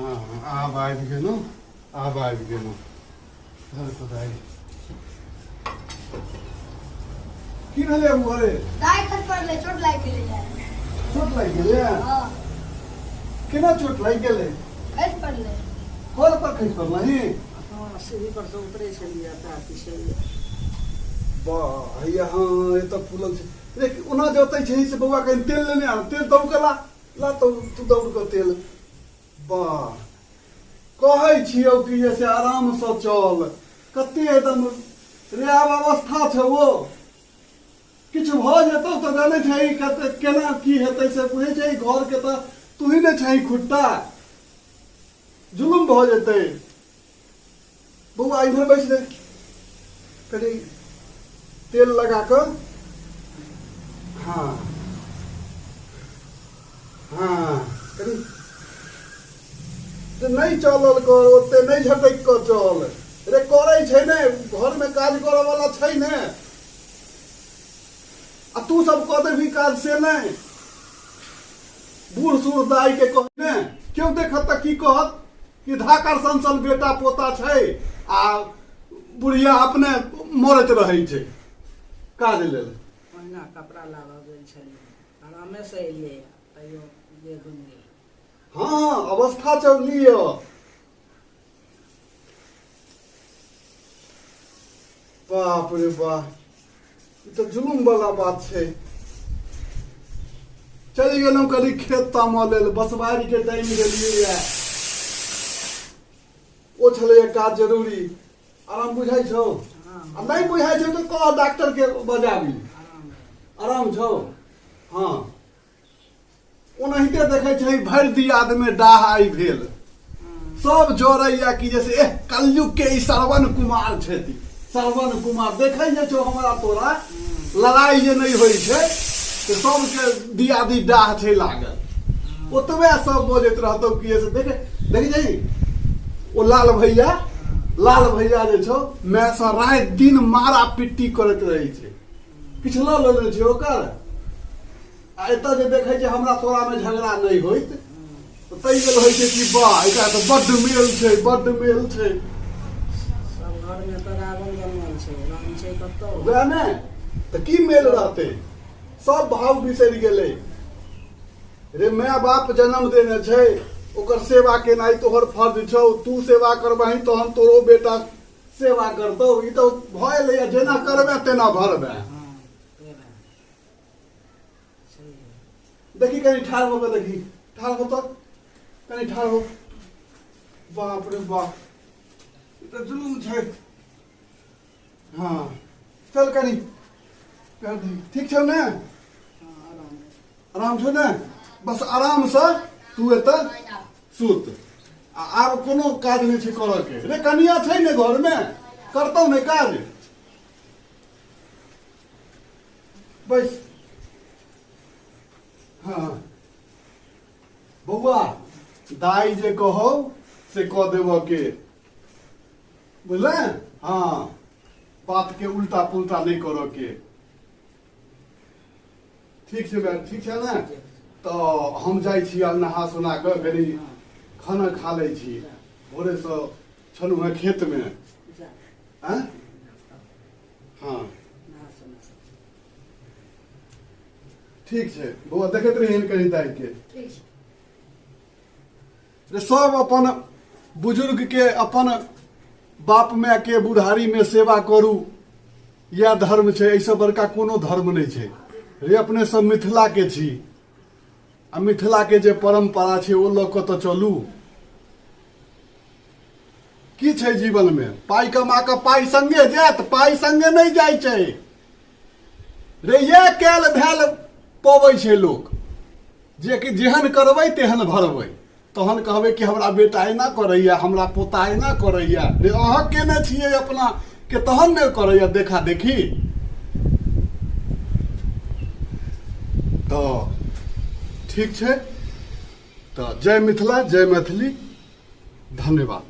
हँ, आब आबि गेलहुँ, आब आबि गेलहुँ। धर खुदाई, की भेलै बौआ रे? दाइ खस पड़लै, चोट लागि गेलै। चोट लागि गेलै? हँ। केना चोट लागि गेलै? खसि पड़लै। कल पर खसि पड़लही? हँ, सीढ़ी पर से उतरै छलियै, पैर फिसलि गेल। वाह, हैया, हँ, एतऽ फूलल छै। रे, ओना जतै छै से बौआ, कनि तेल लेने आउ, तेल दौड़ कऽ ला, ला तो तू दौड़ कऽ तेल। वाह, कहै छियौ कि जे से आरामसँ चल, कते एकदम रे। आब अवस्था छौ, ओ किछु भऽ जेतौ तऽ जानै छही कते केना की हेतै से बुझै छही? घरके तऽ तूही ने छही खुट्टा, जुलुम भऽ जेतै। बौआ, इम्हर बैस रे, कनि तेल लगा कऽ। हँ हँ, कनि तऽ नहि चलल कर, ओते नहि झटकि कऽ चल रे। करै छै ने, घरमे काज करऽ वाला छै ने, आ तू सब कऽ देबही काज से नहि। बूढ़ सूढ़ दाई के कह ने, केओ देखत तऽ की कहत कि धाकर सन सन बेटा पोता छै आ बुढ़िया अपने मरैत रहै छै काज लेल। ओहिना कपड़ा लाबऽ गेल छलियै, आरामेसँ एलियै, तैयो देह घुमि गेल। हँ, अवस्था चल लिअ। बाप रे बाप, ई तऽ जुलुम वाला बात छै। चलि गेलहुँ कनि खेत तामऽ लेल, बसबारी के टाइम गेलियै, ओ छलैया काज जरूरी। आराम बुझाइ छौ? आ नहि बुझाइ छौ तऽ कह, डॉक्टर के बजाबी। आराम छौ? हँ, ओनाहिते देखै छै, भरि दियादमे डाह आइ भेल, सब जोड़ैया कि जैसे एह कलयुग के ई श्रवण कुमार छथि, श्रवण कुमार। देखै जे छौ, हमरा तोरा लड़ाइ जे नहि होइ छै तऽ सबके दियादी डाह छै लागल, ओतबे सब बजैत रहतौ कि से देखे देखै छै। ओ लाल भैया, लाल भैया जे छौ, मायसँ राति दिन मारा पिट्टी करैत रहै छै, किछु लऽ लेने छै ओकर। आ एतऽ जे देखै छै हमरा तोरामे झगड़ा नहि होइत तऽ ताहि लेल होइ छै कि वाह, एकरा तऽ बड्ड मेल छै, बड्ड मेल छै। सब घरमे तऽ रावण जनमल छै, राम छै कतौ? वएह ने तऽ, की मेल रहतै? सब भाव बिसरि गेलै रे। माय बाप जन्म देने छै, ओकर सेवा केनाइ तोहर फर्ज छौ। तू सेवा करबही तहन तोरो बेटा सेवा करतौ। ई तऽ भऽ एलैया, जेना करबे तेना भरबे। देखी, कनि ठाढ़ भऽ कऽ देखी, ठाढ़ हो तऽ, कनि ठाढ़ हो। बाप रे बाप, ई तऽ जुलुम छै। हँ, चल कनि पैर धोइ। ठीक छौ ने? आराम छौ ने? बस आरामसँ तू एतऽ सुत, आ आब कोनो काज नहि छै करऽ के रे। कनिया छै ने घरमे, करतौ ने काज? बैस। हँ बौआ, दाइ जे कहौ से कऽ देबऽ के, बुझले? हँ, बात के उल्टा पुल्टा नहि करऽ के। ठीक छै बे, ठीक छै ने? तऽ हम जाइ छी आब, नहा सोना कऽ कनि खाना खा लै छी। भोरेसँ छलहुँ हेँ खेतमे। आँय? हँ, ठीक छै बौआ, देखैत रहियन कनि दाइके। ठीक छै। रे, सब अपन बुजुर्ग के, अपन बाप माय के बुढ़ारी में सेवा करू, इएह धर्म छै। एहिसँ बड़का कोनो धर्म नहि छै रे। अपने सब मिथिला के छी आ मिथिला के जे परम्परा छै ओ लऽ कऽ तऽ चलू। की छै जीवन में? पाइ कमा कऽ पाइ संगे जायत? पाइ संगे नहि जाइ छै रे। इएह कयल धयल पबै छै लोक, जे कि जेहन करबै तेहन भरबै। तहन कहबै कि हमरा बेटा एना करैया, हमरा पोता एना करैया। रे, अहाँ केने छियै अपना के तहन ने करैया देखा देखी। तऽ ठीक छै, तऽ जय मिथिला, जय मैथिली, धन्यवाद।